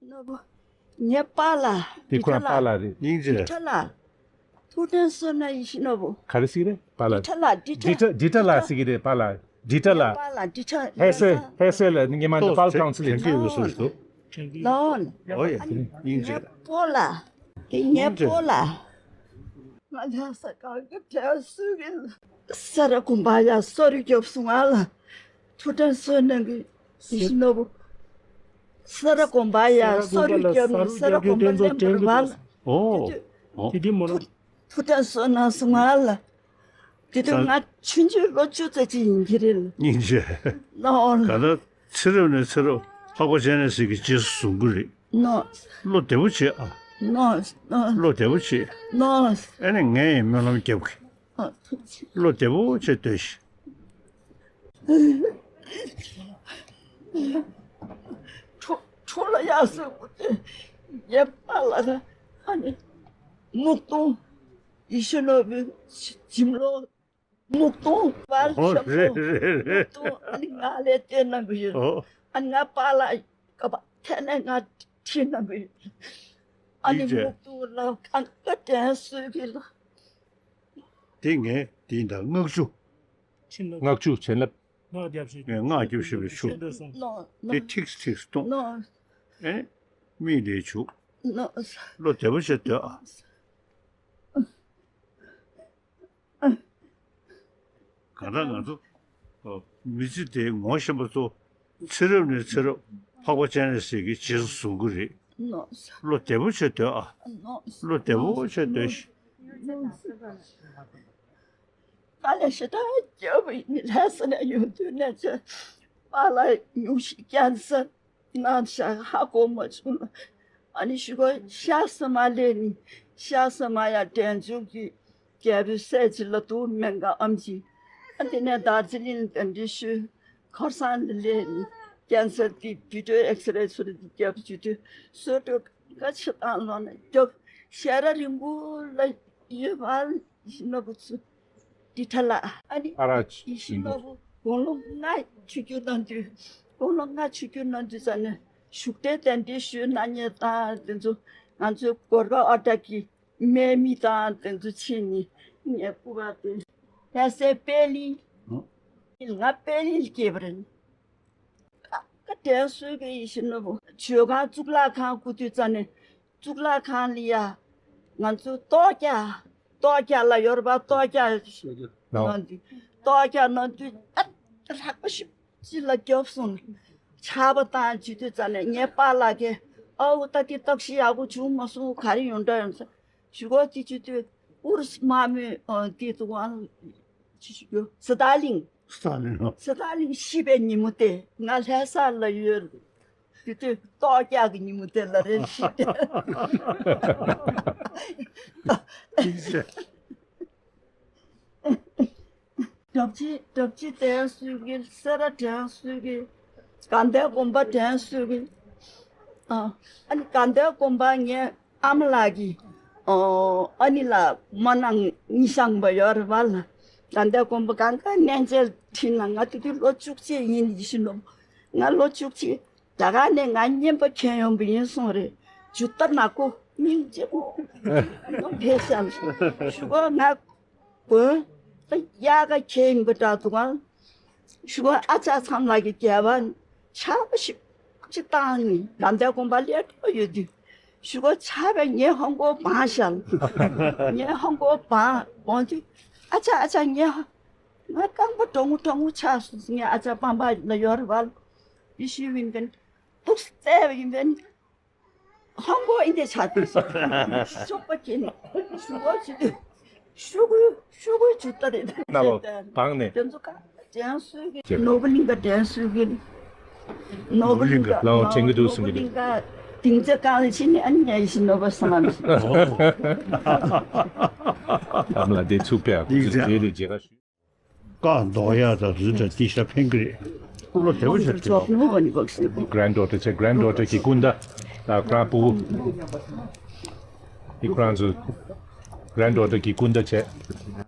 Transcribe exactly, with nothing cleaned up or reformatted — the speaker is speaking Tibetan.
ནོར་བུ། ངའི་པཱ་ལགས། དེ་ཁོ་རང་པཱ་ལགས་རེད། སྙིང་རྗེ། ཁྲ་ལགས། ཐུགས་དྲན་གསོ་ན་ཡིད་བཞིན་ནོར་བུ། ག་རེ་ཟེར་གི་རེད་པཱ་ལགས། ཁྲ་ལགས། ཌི་ཁྲ། ཌི་ཁྲ་ལགས་ཟེར་གི་རེད་པཱ་ལགས། ཌི་ཁྲ་ལགས། པཱ་ལགས་ཌི་ཁྲ། ཧེ་སེ། ཧེ་སེ་ལ་ངེད་མ་ནི་པཱལ་ཀའུན་སི་ལིང་། ལོ། ཨོ་ཡ། སྙིང་རྗེ། པོ་ལགས། དེ་ངའི་པོ་ལགས། ང་ལྷ་ས་གང་གི་དྲན་གསོས་གི། སེ་ར་དགོན་པ་ཡ་གསོ་རིག་རྒྱོབ་སོང་ང་ལ། ཐུགས་དྲན་གསོ་གནང་གི་ཡིད་བཞིན་ནོར་བུ། སེ་ར་དགོན་པ་ཡ་གསོ་རིག་རྒྱོབ་ནི་སེ་ར་དགོན་པ་གླིང་བར་བ་ལ། ཨོ། དེ་དུས་ཨོ། དེ་དུས་མོ་ལ། ཐུགས་དྲན་གསོ་གནང་སོང་ང་ལ། དེ་དུས་ད་ང་ཆུང་ཆུང་ལོ་བཅུ་ཙམ་ཅིག་ཡིན་གྱི་རེད། སྙིང་རྗེ། ལོ། ག་ད་ཚེ་རབས་ནས་ཚེ་རབས་འཕགས་པ་སྤྱན་རས་གཟིགས་ཀྱི་རྗེས་སུ་བཟུང་གི་རེད། ནོ། བློ་བདེ་པོ་བྱེད་ཨ། ནོ། ནོ། བློ་བདེ་པོ་བྱེད། ནོ། ཨེ་ནས་ངས་ཡང་སྨོན་ལམ་རྒྱབ་གི། ཨ། ཐུགས་རྗེ་ཆེ། བློ་བདེ་པོ་བྱེད་སྡོད་ཤིག། ཁྲོ་ཁྲོ་ལ་ཡག་སོ་དེ་ཡེ་པ་ལ་ད་ཨ་ནི་སྨུག་སྟོང་ཡིད་བཞིན་ནོར་བུའི་གྱིམ་ལོ། སྨུག་སྟོང་བར་ཨོ་ཤམ་རེད་པོ་རེད་རེད། སྨུག་སྟོང་ཨ་ནི་ང་ལས་བལྟས་གནང་གི་ཡོད། ཨོ། ཨ་ནི་ང་པཱ་ལགས་ཀ་པ་ཐད་ནས་ང་ཁྲིད་གནང་གི་ཡོད། ཨ་ནི་ཡིན་ཅེ། སྨུག་སྟོང་ལ་གང་ག་དྲན་གསོས་གི་ལ། དེ་ངས་དེ་ཡིན་ད་སྔགས་ཆུ། བྱིན་རླབས། སྔགས་ཆུ་བྱིན་རླབས། སྔགས་བརྒྱབ་བཞིན་ངས་སྔགས་བརྒྱབ་བཞིན་པའི་ཆུ། ཤིན་ཏུ་སོང་། ནོ་ནོ། དེ་ཁྲིགས་ཁྲིགས་གཏོང་། ནོ། ཨེ། མིག་ལས་བྱུག། ནོ། བློ་བདེ་པོ་བྱས་སྡོད་ཨ། གང་ལྟར་ང་ཚོ་མི་ཚེ་འདིའི་ངོ་ཤེས་པ་ཚོ་ཚེ་རབས་ནས་ཚེ་རབས་འཕགས་པ་སྤྱན་རས་གཟིགས་ཀྱི་རྗེས་སུ་བཟུང་གི་རེད། ནོ། བློ་བདེ་པོ་བྱས་སྡོད་ཨ། ནོ། བློ་བདེ་པོ་བྱས་སྡོད་ཤིག། དཀའ་ལས་ཞེ་དྲག་བརྒྱབ་པ་ཡིན། ལྷ་ས་ནས་ཡོང་དུས་ནས་ཚེ་པཱ་ལགས་སྙུང་གཞི་ཀན་སར་ན་ཤག་ཧ་གོ་མ་བྱུང་ལ། ཨ་ནི་གཞུག་གུ་ཤ་ཟ་མ་ལས་ནི་ཤ་ཟ་མ་ཡ་འབྲས་ལྗོངས་ཀྱི་རྒྱལ་པོའི་སྲས་ཅིག་ལ་འདུག་སྨན་ཁང་ཨམ་ཆི། ཨ་དེ་ནས་དར་ཛི་ལིང་གདན་འདྲེན་ཞུས། ཁར་སང་ལ་སླེབས་ནས་ཀན་སར་དེ་བི་ཌི་ཨོ་ཨེགས་རེ་ཚོ་རེ་དེ་རྒྱབ་བཅུག་དུས་སོ་སོ་ག་ཆེ་བཏང་ལོ་ན་རྒྱབ་ཞལ་ར་རིང་པོ་ལ་ཡོད་པ་ཡིད་བཞིན་ནོར་བུ་ཚོ་འདི་ཁྲ་ལ་ཨ་ནི་ཨ་ར་ཡིད་བཞིན་ནོར་བུ་དགུང་ལོ་ལྔ་ཆིབས་བསྒྱུར་གནང་དུས་དགུང་ལོ་ལྔ་ཆིབས་བསྒྱུར་གནང་དུས་ཙམ་ནས་བཞུགས་གྲལ་གདན་འདྲེན་ཞུས་གནང་མཁན་དང་དེ་ཚོ་ང་ཚོའི་གོར་ག་ཨ་ཏྲ་གི་སྨན་མི་དང་དེ་ཚོ་ཕྱིན་ནས་ངའི་སྐུ་པར་དེ་ལྷ་སའི་པད་གླིང་། ང་པད་གླིང་ལ་སྐྱེས་པ་རེད། ཀ་ཀ་དྲན་གསོས་ཀྱི་ཡིད་བཞིན་ནོར་བུ་ཇོ་ཁང་གཙུག་ལག་ཁང་སྐུ་དུས་ཙམ་ནས་གཙུག་ལག་ཁང་ལ་ཡ་ང་ཚོ་ལྟོ་རྒྱག་ལྟོ་རྒྱག་ལ་ཡོར་བ་ལྟོ་རྒྱག་ལོ། གནང་དུས་ལྟོ་རྒྱག་གནང་དུས་ཨ་རགས་པ་ཞིག་ཅི་ལ་རྒྱོབ་སོང་། ཆར་པ་བཏང་བྱེད་དུས་ཙམ་ནས་ངའི་པཱ་ལགས་ཀྱིས་ཨའུ་ད་དེ་བརྟག་ཞིབ་ཡག་པོ་བྱུང་མ་སོང་ག་རེ་ཡོང་འདྲ་ཡོང་ས། ཞུ་གོ་དེ་བྱེད་དུས་ཨུ་རུ་སུ་དམག་མི་དེ་དུ་ཝང་ཅི་ཞུ་རྒྱུ་སི་ཏཱ་ལིང་། སི་ཏཱ་ལིང་། སི་ཏཱ་ལིང་ཤི་བའི་ཉིན་མོ་དེ་ང་ལྷ་ས་ལ་ཡོད། དེ་དུས་ལྟོ་རྒྱག་གི་ཉིན་མོ་དེ་ལ་རེད་ཤི་དེ། དྲག་ཆེ་དྲག་ཆེ་དྲན་གསོས་ཀྱི། སེ་ར་དྲན་གསོས་ཀྱི། དགའ་ལྡན་དགོན་པ་དྲན་གསོས་ཀྱི། ཨ་ཨ་ནི་དགའ་ལྡན་དགོན་པ་ངའི་ཨ་མ་ལགས་ཀྱི་ཨ་ནི་ལ་མ་ནང་ཉི་ཤང་པ་ཡོད་རེད་བ་ལ། དགའ་ལྡན་དགོན་པ་གང་ག་གནས་མཇལ་ཁྲིད་ན་ང་དེ་དུས་ལོ་བཅུ་གཅིག་ཡིན་ཡིད་བཞིན་ནོར་བུ། ང་ལོ་བཅུ་གཅིག་རྒྱ་གར་ནས་ང་རྔན་པ་འཁྱེར་ཡོང་པ་ཡིན་གསུངས་རེད། ཇུ་ཏ་ནག་པོ་སྙིང་རྗེ་པོ་ཕེབས་ཤག་ཞུ་གོ་ང་དགོན་ད་དབྱར་ཁ་ཁྱེད་ཡིན་པ་འདྲ་འདུག་ཨང་། ཞུ་གོ་ཨ་ཅག་ཚང་ལགས་ཀྱི་རྒྱལ་བ་ཆར་པ་ཞིག་ཅིག་བཏང་ནི་དགའ་ལྡན་དགོན་པ་སླེབས་འགྲོ་ཡོད་དུས་ཞུ་གོ་ཆར་པས་ངའི་ཧོང་གོ་བང་ཤག་ངའི་ཧོང་གོ་བང་བང་དུས་ཨ་ཅག་ཨ་ཅག་ངའི་ཧ་ང་རྐང་པ་གྲང་མོ་གྲང་མོ་ཆགས་སོང་ངའི་ཨ་ཅག་པང་པ་ལ་ཡོད་རེད་བ་ལ་ཡེ་ཤུ་ཡིན་པས་ཏོག་ཙམ་བཙལ་བ་ཡིན་པས། ཧང་གོ་ཨིན་དེ་ཆ་དེ་ཤོག་པ་ཁྱེར་ནས་ཤུ་གོ་བྱེད་དུས་ཤུ་གུ་ཤུ་གུ་ཇུ་ཏ་རེད། ན་བོ་བང་ནས་དེ་ཚོ་ག་དྲན་གསོས་ཀྱི་ནོར་བུ་གླིང་ག་དྲན་གསོས་ཀྱི། ནོར་བུ་གླིང་ག་ལའོ་དྲན་གྱི་འདུག་གསུང་གི་འདུག་ནོར་བུ་གླིང་ག་དིང་ཚེ་གང་ལ་ཕྱིན་ནས་ཨ་ནི་ཉལ་བཞིན་ནོར་བུ་སང་ལམ་ཞིག་ཨམ་ལ་དེ་ཚུགས་པས་ཁོ་ཚོ་དེ་ལས་མཇལ་ཁ་ཞུས། ཀ་མདོག་ཡག་དང་རི་དང་ཏི་ཤ་ཕན་གི་རེད། བློ་བདེ་པོ་བྱས་ཏེ། Granddaughter བྱས། Granddaughter གྱི་སྐུ་ཟླ། ད་ཁོ་རང་ཕྲུ་གུ། འདི་ཁོ་རང་ཚོ་granddaughter གྱི་སྐུ་ཟླ་བྱས།